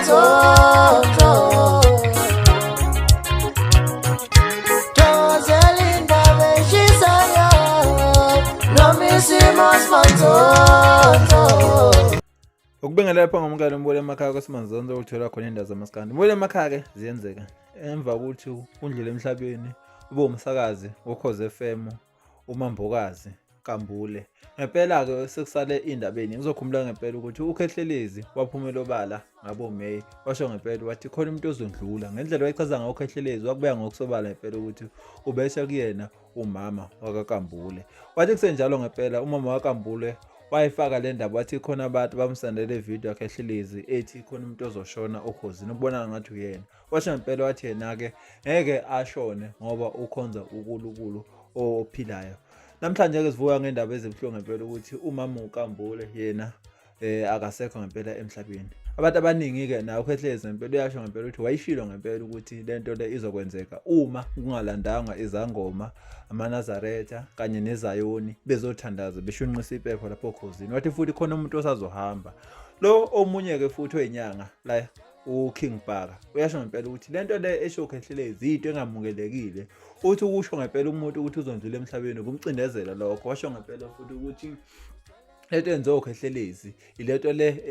Manzonzo. Thokozela indaba eshisayo noma isimo simanzonzo. Ukubingelela lapha ngomkalo umbule emakhaya kwaSimanzonzo ukuthola khona indaba zamaskandi. Umbule emakhaya ke ziyenzeka emva kokuthi undlule emhlabeni ube umsakazi woKhozi FM uMambokazi Kambule. Ngempela-ke sekusale iy'ndaba ey'ningi. Ngizokhumbula ngempela ukuthi uKhehlelezi waphumela obala ngabo-May washo ngempela wathi khona umuntu ozondlula. Ngendlela wayechaza ngayo uKhehlelezi wakubeka ngokusobala ngempela ukuthi ubesha kuyena umama wakaKambule. Wathi kusenjalo ngempela umama wakaKambule wayifaka le ndaba wathi khona abantu bamsendele ividiyo yakhehlelezi ethi khona umuntu ozoshona okhozini ukubonakala ngathi uyena. Washo ngempela wathi yena-ke ngeke ashone ngoba ukhonza uNkulunkulu ophilayo. Namhlanje-ke sivuka ngendaba ezibuhlungu ngempela ukuthi umama uKambule yena akasekho ngempela emhlabeni. Abantu abaningi-ke naye uKhehlelezi ngempela uyasho ngempela ukuthi wayishilo ngempela ukuthi le nto le izokwenzeka uma kungalandanga izangoma, amaNazaretha kanye neZayoni bezothandaza beshunqisa impepho lapho okhozini. Wathi futhi khona umuntu osazohamba. Lo omunye-ke futhi oyinyanga la uKing Bhaka uyasho ngempela ukuthi lento le esho uKhehlelezi yinto engamukelekile. Uthi ukusho ngempela umuntu ukuthi uzondlula emhlabeni ukumcindezela lokho. Washo ngempela futhi ukuthi lento yenziwa uKhehlelezi ilento le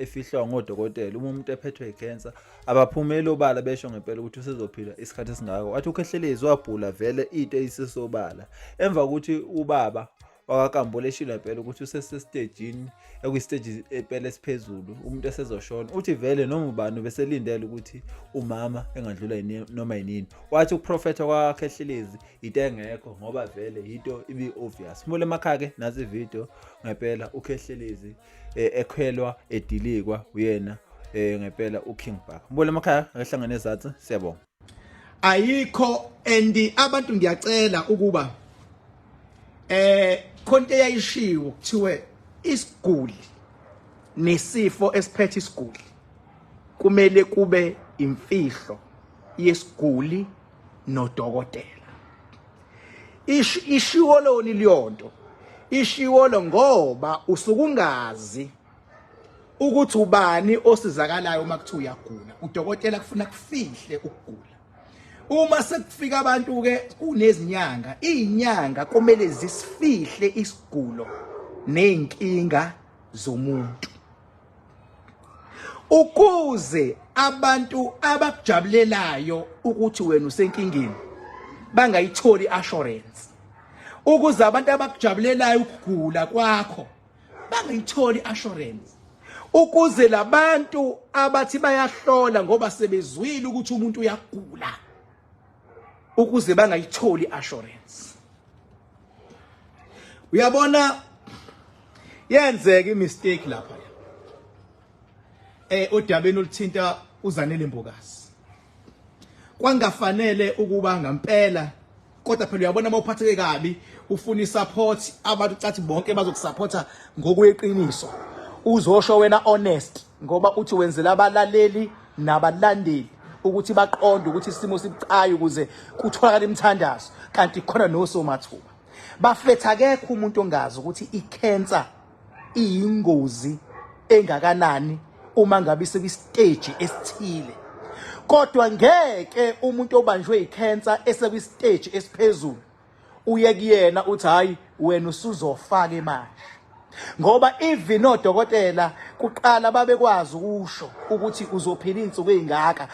efihlwa ngodokotela uma umuntu ephethwe icancer abaphumeli obala besho ngempela ukuthi usezophila isikhathi esingaka. Wathi uKhehlelezi wabhula vele into eyisisobala emva kokuthi ubaba wakaKambule eshilo ngempela ukuthi usesestejini ekwisiteji empela esiphezulu umuntu esezoshona. Uthi vele noma ubani ubeselindele ukuthi umama engadlula noma yinini. Wathi ukuprofetha kwaKhehlelezi into engekho ngoba vele yinto ibi-obvious. Mbule emakhaya-ke nasi ividiyo ngempela uKhehlelezi ekhwelwa edilikwa uyena ngempela uKing Bhaka. Mbule emakhaya akehlangane ezansi, siyabonga. Ayikho and abantu ngiyacela ukuba khonto eyayishiwo kuthiwe isiguli nesifo esiphethe isiguli kumele kube imfihlo yesiguli nodokotela. Ishiwo loni leyonto ishiwo lo ngoba usukungazi ukuthi ubani osizakalayo uma kuthiwa uyagula. Udokotela kufuna kufihle ukugula. Uma sekufika abantu ke kunezinyanga, izinyanga kumele zisifihle isigulo nezinkinga zomuntu ukuze abantu abakujabulelayo ukuthi wena usenkingeni bangayitholi assurance, ukuze abantu abakujabulelayo ukugula kwakho bangayitholi assurance, ukuze labantu abathi bayahlola ngoba sebezwile ukuthi umuntu uyagula ukuze bangayitholi assurance. Uyabona yenzeka imistake lapha odabeni oluthinta uZanele Mbokazi. Kwangafanele ukuba ngempela, kodwa phela uyabona uma uphatheke kabi ufuna isupport, abantu cathi bonke bazokusupporta ngokweqiniso. Uzosho wena honest ngoba uthi wenzela abalaleli nabalandeli ukuthi baqonde ukuthi isimo sibucayi ukuze kutholakale imithandazo, kanti khona nosomathuba. Bafethu akekho umuntu ongazi ukuthi icancer iyingozi engakanani uma ngabe isekwisiteji esithile, kodwa ngeke umuntu obanjwe icancer esekwisiteji esiphezulu uye kuyena uthi hayi wena usuzofa-ke manje, ngoba even odokotela kuqala babekwazi ukusho ukuthi uzophila iy'nsuku ey'ngaka.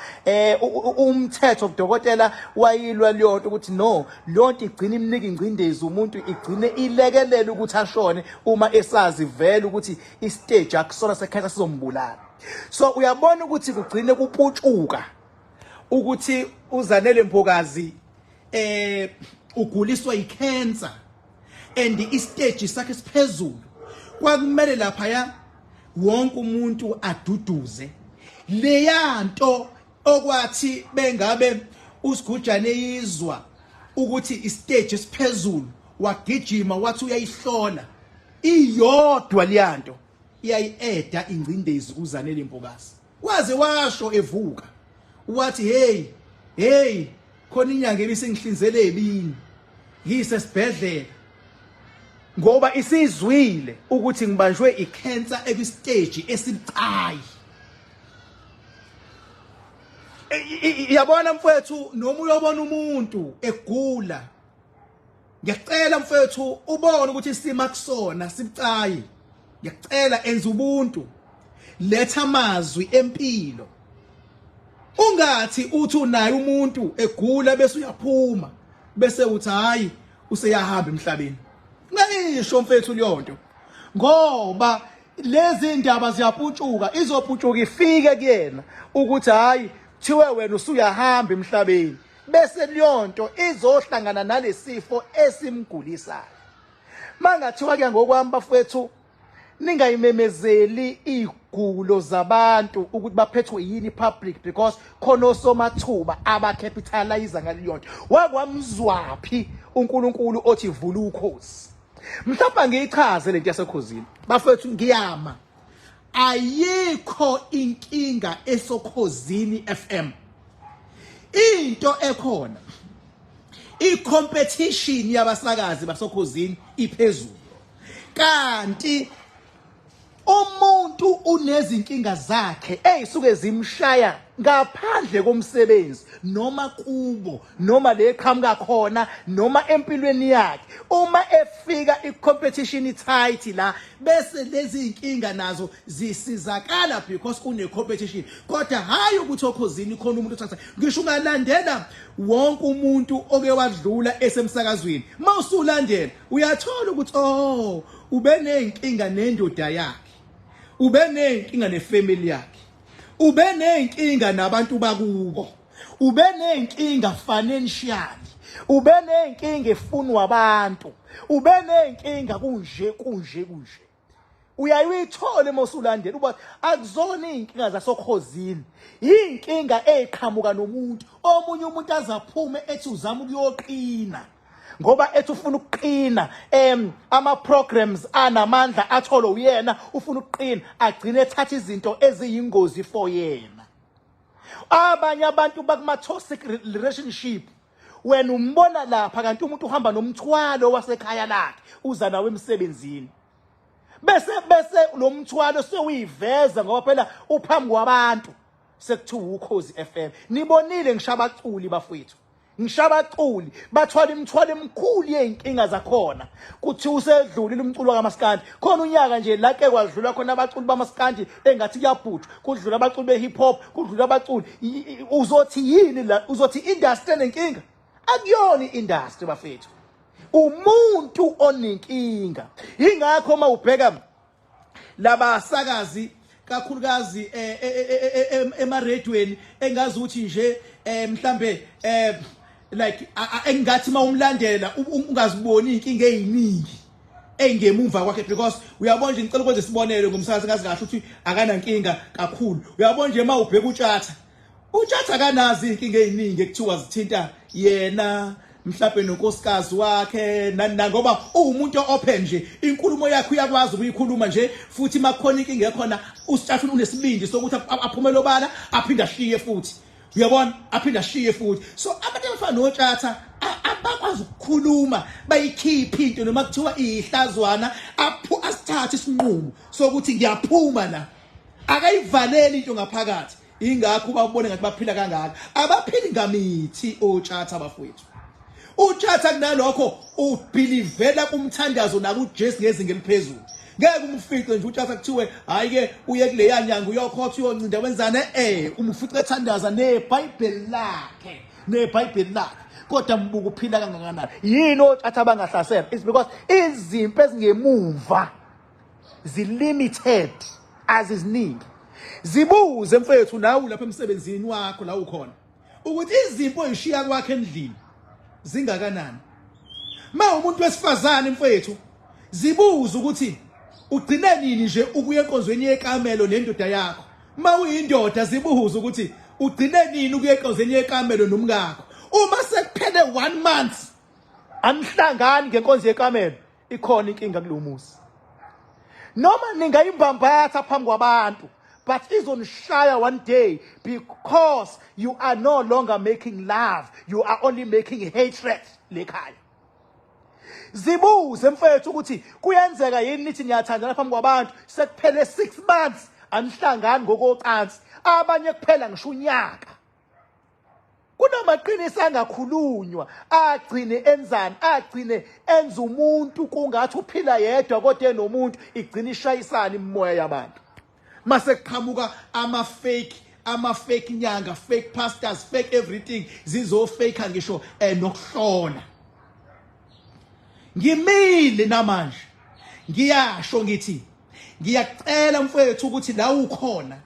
Umthetho kudokotela wayilwa leyo nto ukuthi no, leyo nto igcine imnika ingcindezi umuntu, igcine ilekelele ukuthi ashone uma esazi vele ukuthi isiteji akusona sekhensa sizombulala. So uyabona ukuthi kugcine kuputshuka ukuthi uZanele Mbokazi uguliswa yicancer and isiteji sakhe siphezulu. Kwakumele laphaya wonke umuntu aduduze leyanto okwathi bengabe uSigujane izwa ukuthi isiteji esiphezulu, wagijima wathi uyayihlola iyodwa leyanto iyayi-eda ingcindezi kuZanele Mbokazi. Waze washo evuka wathi hey hey khona inyanga ebisingihlinzele ebini ngisesibhedlela ngoba isizwile ukuthi ngibanjwe icancer ekwistage esibucayi. Yabona mfowethu, noma uyobona umuntu egula, ngiyacela mfowethu ubone ukuthi isimo akusona sibucayi. Ngiyacela enza ubuntu, letha amazwi empilo. Ungathi uthi unaye umuntu egula bese uyaphuma bese uthi hayi useyahamba emhlabeni. Ngayisho mfethu leyonto, ngoba lezi ndaba ziyaputshuka, izoputshuka ifike kuyena ukuthi hayi thiwe wena usuyahamba emhlabeni, bese leyonto izohlangana nalesifo esimgulisayo. Mangathiwa ke ngokwami bafethu, ningayimemezeli igulo zabantu ukuthi baphethwe yini public, because khona osomathuba abacapitalize ngaleyonto. Wakwamzwaphi uNkulunkulu othi vula ukhozi? Mhlawumbe ngiyichaze lento yasekhozini bafethu, ngiyama. Ayikho inkinga esokhozini FM. Into ekhona, i-competition yabasakazi basokhozini iphezulu, kanti umuntu unezinkinga zakhe eyisuke zimshaya ngaphandle komsebenzi, noma kubo, noma le qhamuka khona, noma empilweni yakhe. Uma efika i-competition i-tight la, bese lezi inkinga nazo zisizakala because une competition. Kodwa hayi ukuthi okhozini khona umuntu othatha. Ngisho ungalandela wonke umuntu oke wadlula esemsakazweni, mawusulandela uyathola ukuthi oh, ube nenkinga nendoda yakhe, ube nenkinga nefamily yakhe, ube nenkinga nabantu bakubo, ube nenkinga financially, ube nenkinga efunwa abantu, ube nenkinga kunje kunje kunje. Uyaye uyithole uma usulandela uba akuzona iy'nkinga zasokhozini, iy'nkinga ey'qhamuka nomuntu. Omunye umuntu azaphume ethi uzama ukuyoqina ngoba ethi ufuna ukuqina, ama programs anamandla atholwe uyena, ufuna ukuqina, agcine ethatha izinto eziyingozi for yena. Abanye abantu bakuma toxic relationship, wena umbona lapha kanti umuntu uhamba nomthwalo wasekhaya lakhe, uza nawe emsebenzini, bese lo mthwalo sewuyiveza ngoba phela uphambi kwabantu, sekuthiwa ukhozi FM. Nibonile ngisho abaculi bafowethu, ngisho abaculi bathwala imithwalo emikhulu yey'nkinga zakhona. Kuthi usedlulile umculo kamaskandi, khona unyaka nje la ke kwadlula khona abaculi bamaskandi engathi kuyabhujwa, kudlula abaculi be-hip hop, kudlula abaculi. Uzothi yini la? Uzothi industry enenkinga? Akuyona i-industry bafethu, umuntu onenkinga. Yingakho uma ubheka labasakazi kakhulukazi emaredweni, engazi ukuthi nje mhlambe like engathi mawumlandela ungaziboni inkinga eziningi engemumva kwakhe, because uyabona nje, ngicela ukwenza isibonelo ngomsakazi ngazi kahle ukuthi akanankinga kakhulu. Uyabona nje uma ubheka uTshatha, uTshatha akanazi inkinga eziningi ekuthiwa zithinta yena mhlawumbe nonkosikazi wakhe nani, ngoba uwumuntu open nje, inkulumo yakhe uyakwazi ukuyikhuluma nje. Futhi makukhona inkinga ekhona, uSitshatha unesibindi sokuthi aphumele obala, aphinde ashiye futhi, uyabona, aphinde ashiye futhi. So abantu abafana noTshatha abakwazi ukukhuluma bayikhiphe into noma kuthiwa iyihlazwana, asithathe isinqumo sokuthi ngiyaphuma la, akayivaleli into ngaphakathi. Ingakho ubabone ngathi baphila kangaka, abaphili ngamithi oTshatha bafowethu. UTshatha kunalokho ubhilivela kumthandazo nakuJesu ngezinga eliphezulu. Ngeke umfice nje uTshatha kuthiwe hayi ke uye kuleya nyanga uyokhotha, uyoncinda, wenzane. Umfice ethandaza neBhayibheli lakhe, neBhayibheli lakhe. Kodwa mbuka uphila kangakanani. Yini oTshatha bangahlasela? It's because izimpi ezingemumva zilimited, aziziningi. Zibuze mfethu nawe lapha emsebenzini wakho la ukhona ukuthi izimpi oyishiya kwakhe endlini zingakanani. Ma umuntu wesifazane mfethu, zibuze ukuthi ugcine nini nje ukuya enkonzweni yekamelo nendoda yakho. Ma uyindoda, zibuze ukuthi ugcine nini ukuya enkonzweni yekamelo nomkakho. Uma sekuphele 1 month anihlangani ngenkonzo yekamelo, ikhona inkinga kulo muzi. Noma ningayimbambatha phambi kwabantu, but izonishaya one day, because you are no longer making love, you are only making hatred lekhaya. Zibuze mfethu ukuthi kuyenzeka yini nithi niyathandana phambi kwabantu, sekuphele 6 months anihlangani ngokocansi, abanye kuphela ngisho unyaka. Kunamaqiniso angakhulunywa agcine enzani, agcine enza umuntu kungathi uphila yedwa kodwa enomuntu, igcine ishayisana imimoya yabantu. Mase kuqhamuka ama fake, ama fake nyanga, fake pastors, fake everything, zizo fake ngisho nokuhlola. Ngimile namanje ngiyasho ngithi ngiyacela mfowethu ukuthi la ukhona,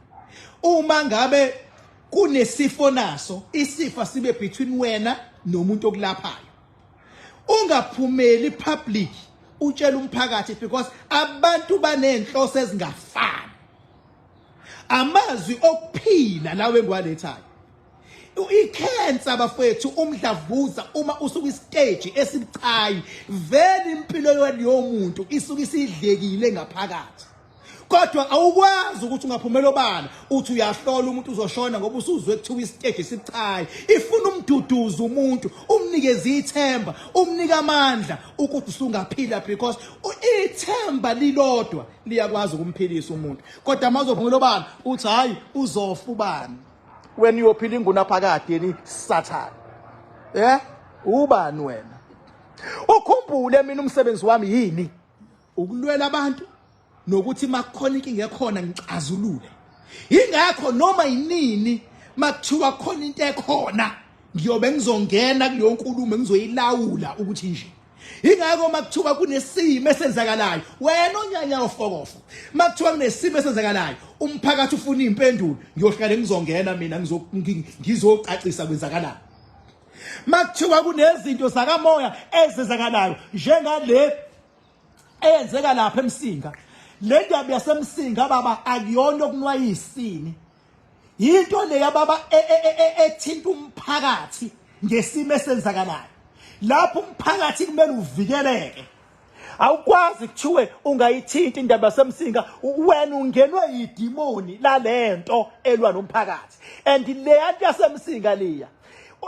uma ngabe kunesifo naso isifo sibe between wena nomuntu okulaphayo, ungaphumeli public utshela umphakathi, because abantu banenhloso ezingafani. Amazwi okuphila lawe engiwalethayo, ikhensa bafethu, umdlavuza uma usuka istage esibucayi, vele impilo yomuntu isuke isidlekile ngaphakathi, kodwa awukwazi ukuthi ungaphumela obala uthi uyahlola umuntu uzoshona ngoba usuzwe kuthiwa istage esibucayi. Ifuna umduduzo umuntu, umnikeze ithemba, umnike amandla ukuthi usungaphila, because ithemba lilodwa liyakwazi ukumphilisa umuntu. Kodwa mazophumela obala uthi hayi uzofa ubani, wena uyophila ingunaphakade yeni sathane. Ubani wena? Ukhumbule mina umsebenzi wami yini? Ukulwela abantu nokuthi makukhona inkinga ekhona ngicazulule. Ingakho noma yinini makuthiwa khona into ekhona ngiyobe ngizongena kuleyo nkulumo, ngizoyilawula ukuthi nje. Ingakho makuthiwa kunesimo esenzakalayo, wena onyanya ofokofo, makuthiwa kunesimo esenzakalayo umphakathi ufuna impendulo, ngiyohlale ngizongena mina ngizocacisa kwenzakalani. Makuthiwa kunezinto zakamoya ezenzakalayo njengale eyenzeka lapha eMsinga, le ndaba yaseMsinga baba akuyona okunwayisini, yinto leya baba ethinta umphakathi ngesimo esenzakalayo lapho umphakathi kumele uvikeleke. Awukwazi kuthiwe ungayithinta indaba yaseMsinga, wena ungenwe yidimoni lalento elwa nomphakathi. And leya nto yaseMsinga liya,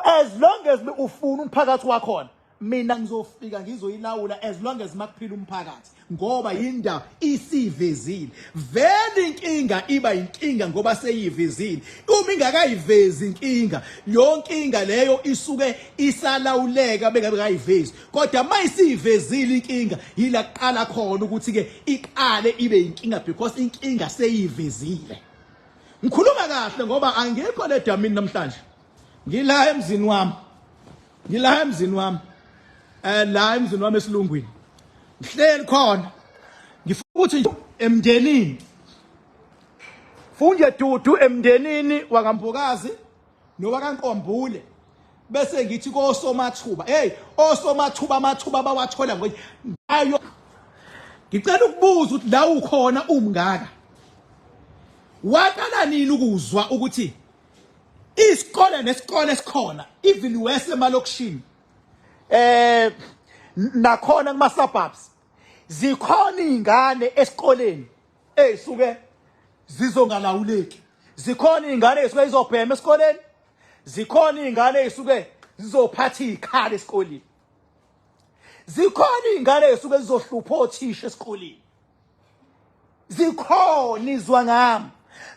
as long as ufuna umphakathi wakhona, mina ngizofika ngizoyilawula as long as makuphila umphakathi, ngoba yindaba isivezile vele inkinga, iba inkinga ngoba seyivezile. Uma ingakayivezi inkinga, leyo nkinga leyo isuke isalawuleka bengabe kayivezi, kodwa mayisivezile inkinga yila kuqala khona ukuthi ke iqale ibe inkinga, because inkinga seyivezile. Ngikhuluma kahle ngoba angikho le damini namhlanje, ngila emzini wami, ngila emzini wami, la emzini wami esilungwini ngihleli khona. Ngifuna ukuthi emndenini funje dudu, emndenini wakaMbokazi nowakaNkombule, bese ngithi kosomathuba, hey, osomathuba amathuba bawathola ngayo. Ngicela ukubuza ukuthi la ukhona umngaka, waqala nini ukuzwa ukuthi isikole nesikole esikhona even wese emalokishini nakhona kuma suburbs zikhona izingane esikoleni ezisuke zizongalawuleki, zikhona izingane ezisuke zizobhema esikoleni, zikhona izingane ezisuke zizophatha izikhala esikoleni, zikhona izingane ezisuke zizohlupha othisha esikoleni, zikhona. Izwa ngami,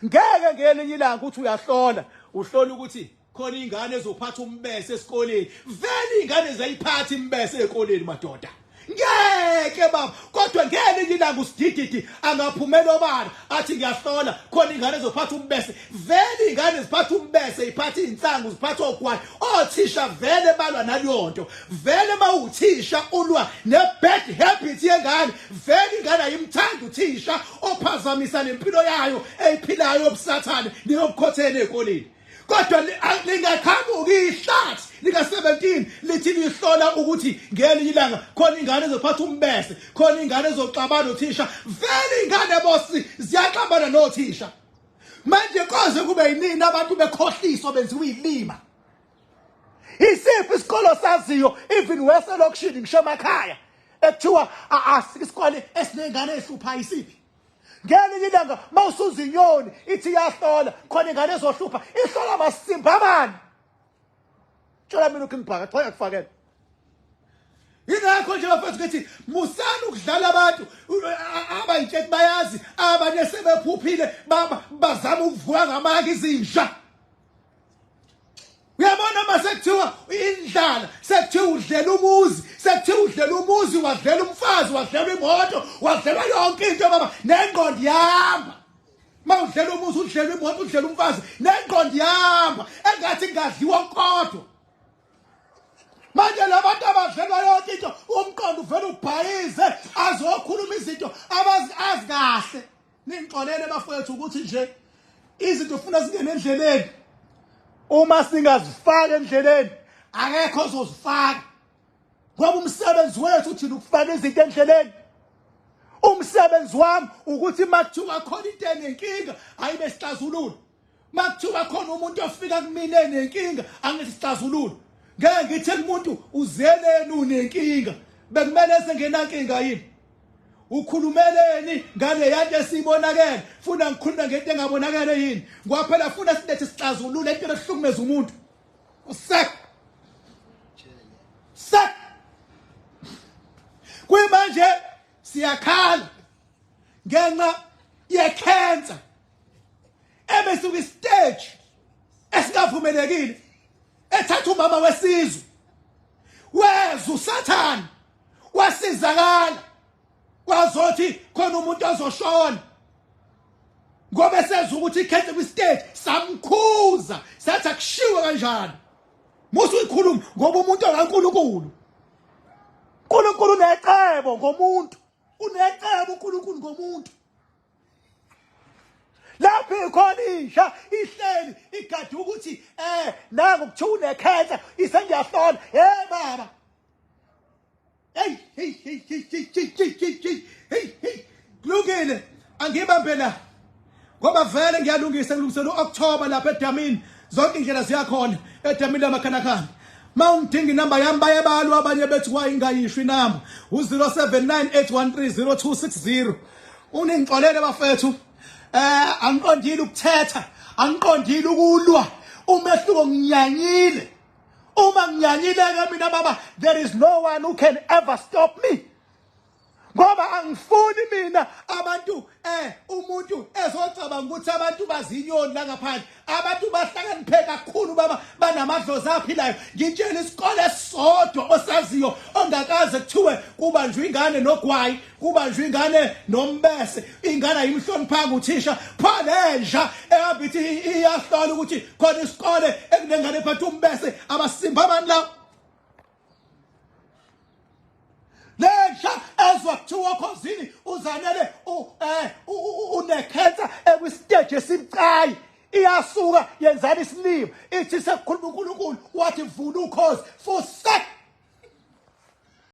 ngeke ngelinye ilanga uthi uyahlola, uhlola ukuthi khona ingane ezophatha umbese esikoleni. Vele ingane zayiphatha imbese ezikoleni madoda, ngeke baba. Kodwa ngelinye ilanga usidididi angaphumela obala athi ngiyahlola khona ingane ezophatha umbese. Vele ingane ziphatha umbese, iphatha iy'nsangu, ziphatha ogwayi. Othisha vele balwa naleyo nto, vele mawuthisha ulwa ne-bad habit yengane. Vele ingane ayimthandi uthisha ophazamisa nempilo yayo eyiphilayo yobusathane neyobukhotheni ey'koleni. Kodwa lingaqhamuki ihlathi lika-17 lithi lihlola ukuthi ngelinye ilanga khona ingane ezophatha umbese, khona ingane ezoxabana nothisha. Vele ingane bosi ziyaxabana nothisha. Manje koze kube yinini abantu bekhohliswa benziwa ilima? Isiphi isikolo saziyo even weselokishini ngisho emakhaya ekuthiwa isikole esinengane ehluphayo isiphi? Ngelinye ilanga mawusuza inyoni ithi iyahlola khona ingane ezohlupha, ihlola masimba mani. Tshela mina uKing Bhaka cha yakufakela. Ingakho nje bafethu ngithi musani ukudlala abantu abayintshethi, bayazi abanye sebephuphile, bazama ukuvuka ngamanga izinja. Uyabona uma sekuthiwa indlala, sekuthiwa udlela umuzi, sekuthiwa udlela umuzi, wadlela umfazi, wadlela imoto, wadlelwa yonke into baba, nengqondo ihamba. Uma udlela umuzi, udlela imoto, udlela umfazi, nengqondo ihamba engathi kungadliwa kodwa. Manje labantu abadlelwa yonke into, umqondo uvela ubhayize azokhuluma izinto abazi azi kahle. Ningixolele bafowethu ukuthi nje izinto ufuna zingene endleleni. Uma singazifaka endleleni akekho ozozifaka. Ngoba umsebenzi wethu thina ukufaka izinto endleleni. Umsebenzi wami ukuthi makuthiwa khona into enenkinga ayibe sixazulula. Makuthiwa khona umuntu ofika kumina enenkinga angithi sixazulula. Ngeke ngithi kumuntu uzeleni unenkinga. Bekumele sengenankinga yini? Ukhulumeleni ngale yanto esiyibonakele? Funa ngikhulume ngento engabonakele yini? Ngoba phela funa silethe sixazulule into ehlukumeza umuntu. Usek. Sek. Kuyimanje siyakhala ngenxa yekhensa ebese stage esingavumelekile ethatha umama wesizwe weza usathane wasizakala kwazothi khona umuntu ozoshona ngoba eseza ukuthi ikhethe kwi-stage samkhuza sathi akushiwe kanjani musa uyikhuluma ngoba umuntu okaNkulunkulu uNkulunkulu unecebo ngomuntu unecebo uNkulunkulu ngomuntu lapho ikhona inja ihleli igade ukuthi eh nangu kuthiwa unekhensa isengiyahlola hey baba hey hey hey hey hey hey hey hey hey hey hey kulungile angibambe la ngoba vele ngiyalungisa ngilungisela u-October lapha edamini zonke indlela ziyakhona edamini lamakhanakhana ma ungidinga inamba yami baye balwa abanye bethi wayingayisho inamba u-0798130260 uningixolele bafethu eh angiqondile ukuthetha angiqondile ukulwa umehluko nginyanyile uma nginyanyile ke mina baba there is no one who can ever stop me ngoba angifuni mina abantu eh umuntu ezocabanga ukuthi abantu bazinyoni la ngaphandle abantu bahlakaniphe kakhulu baba banamadlozi aphilayo ngitshela isikole esisodwa osaziyo ongakaze kuthiwe kubanjwe ingane nogwayi kubanjwe ingane nombese ingane ayimhloniphanga uthisha pho lenja ehamba ithi iyahlola ukuthi khona isikole ekunengane ephatha umbese abasimba abantu la lenja ezwa kuthiwa okhozini uzanele eh, unekhensa ekwisiteji esibucayi iyasuka yenzani isilima ithi sekukhuluma uNkulunkulu wathi vula ukhozi for sek